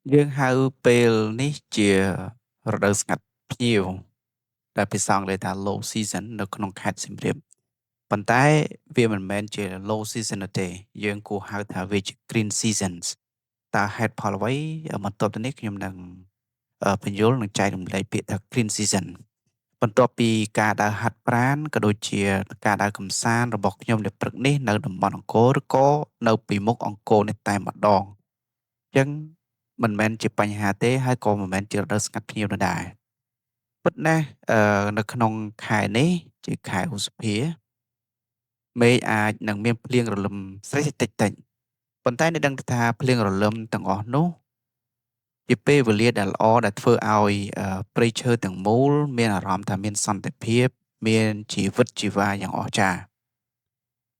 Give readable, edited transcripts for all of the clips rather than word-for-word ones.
យើងហៅពេលនេះជារដូវស្ងាត់ភ្ញៀវដែលភាសាអង់គ្លេសថា low season នៅក្នុងខេត្តសៀមរាបប៉ុន្តែវាមិនមែនជា low season នោះទេយើងគួរហៅថាវាជា green seasons តើហេតុផលអ្វីបន្ទាប់ទៅនេះខ្ញុំនឹងពន្យល់និងចែករំលែកពាក្យថា green season បន្ទាប់ពីការដើរហាត់ប្រាណក៏ដូចជាការដើរកម្សាន្តរបស់ខ្ញុំនៅព្រឹកនេះនៅតំបន់អង្គរឬក៏នៅពីមុខអង្គរនេះតែម្ដងអញ្ចឹងមិនមែនជាបញ្ហាទេហើយក៏មិនមែនជារដូវស្ងាត់ភ្ញៀវនោះដែរពិតណាស់នៅក្នុងខែនេះជាខែឧសភាមេឃអាចនឹងមានភ្លៀងរលឹមស្រិចតិចតិចប៉ុន្តែអ្នកដឹងថាភ្លៀងរលឹមទាំងអស់នោះជាពេលវេលាដែលល្អដែលធ្វើឲ្យព្រៃឈើទាំងមូលមានអារម្មណ៍ថាមានសន្តិភាពមានជីវិតជីវ៉ាយ៉ាងអស្ចារ្យ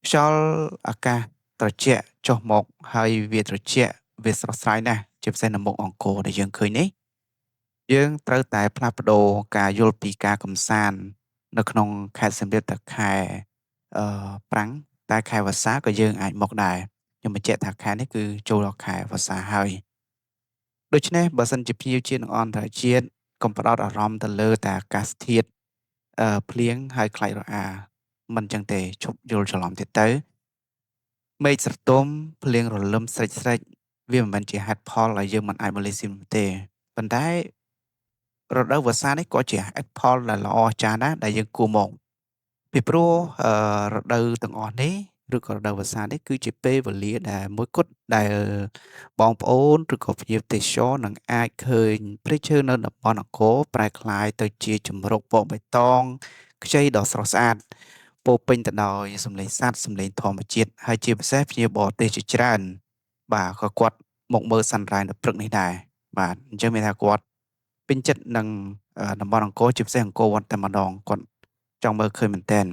ខ្យល់អាកាសត្រជាក់ចុះមកហើយវាត្រជាក់វាស្រស់ស្រាយណាស់ជាពិសេសនៅមុខអង្គរដែលយើងឃើញនេះយើងត្រូវតែផ្លាស់ប្ដូរការយល់ពីការកំសាន្តនៅក្នុងខេត្តសៀមរាបតែខែប្រាំងតែខែវស្សាក៏យើងអាចមកដែរខ្ញុំបញ្ជាក់ថាខែនេះគឺចូលដល់ខែវស្សាហើយដូច្នេះបើសិនជាភ្ញៀវជាតិនិងអន្តរជាតិកុំផ្ដោតអារម្មណ៍ទៅលើតែអាកាសធាតុភ្លៀងហើយខ្លាចរអាមិនចឹងទេឈប់យល់ច្រឡំទៀតទៅមេឃស្រទុំភ្លៀងរលឹមស្រិចស្រិចវាមិនមែនជាហេតុផលឲ្យយើងមិនអាចមកលេងសៀមរាបទេប៉ុន្តែរដូវវស្សានេះក៏ជាហេតុផលដែលល្អអស្ចារ្យណាស់ដែលយើងគួរមកពីព្រោះរដូវទាំងអស់នេះឬក៏រដូវវស្សានេះគឺជាពេលវេលាដែលមួយគត់ដែលបងប្អូនឬក៏ភ្ញៀវទេសចរនឹងអាចឃើញព្រៃឈើនៅតំបន់អង្គរប្រែក្លាយទៅជាជម្រកពណ៌បៃតងខ្ចីដ៏ស្រស់ស្អាតពោពេញទៅដោយសំឡេងសត្វសំឡេងធម្មជាតិហើយជាពិសេសភ្ញៀវបរទេសជាច្រើនបាទក៏គាត់មកមើល sunrise នៅព្រឹកនេះដែរបាទអញ្ចឹងមានថាគាត់ពេញចិត្តនឹងតំបន់អង្គរជាពិសេសអង្គរវត្តតែម្ដងគាត់ចង់មើលឃើញមែនទែន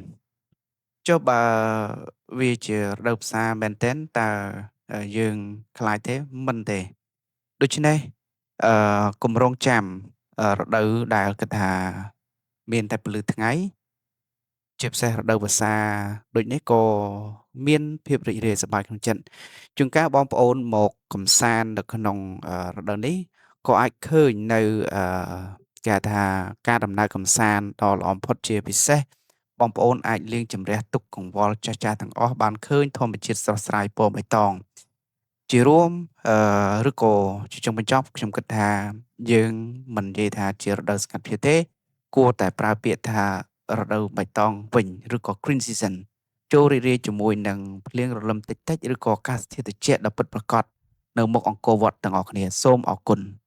ចុះបើវាជារដូវផ្សារមែនទែនតើយើងខ្លាចទេមិនទេដូច្នេះកុំរងចាំរដូវដែលគិតថាមានតែពន្លឺថ្ងៃជាពិសេសរដូវវស្សាដូចនេះក៏មានភាពរីករាយសប្បាយក្នុងចិត្តជួនកាលបងប្អូនមកកំសាន្តនៅក្នុងរដូវនេះក៏អាចឃើញនៅគេហៅថាការដំណើរកម្សាន្តដ៏ល្អបំផុតជាពិសេសបងប្អូនអាចលាងជម្រះទុក្ខកង្វល់ចាស់ៗទាំងអស់បានឃើញធម្មជាតិស្រស់ស្រាយពណ៌បៃតងជារួមឬក៏ជាចុងបញ្ចប់ខ្ញុំគិតថាយើងមិននិយាយថាជារដូវស្ងាត់ភ្ញៀវទេគួរតែប្រើពាក្យថារដូវបៃតងវិញឬក៏ green season ចូលរីករាយជាមួយនឹងភ្លៀងរលឹមតិចៗឬក៏អាកាសធាតុត្រជាក់ដ៏ពិតប្រាកដនៅមុខអង្គរវត្តទាំងអស់គ្នាសូមអរគុណ។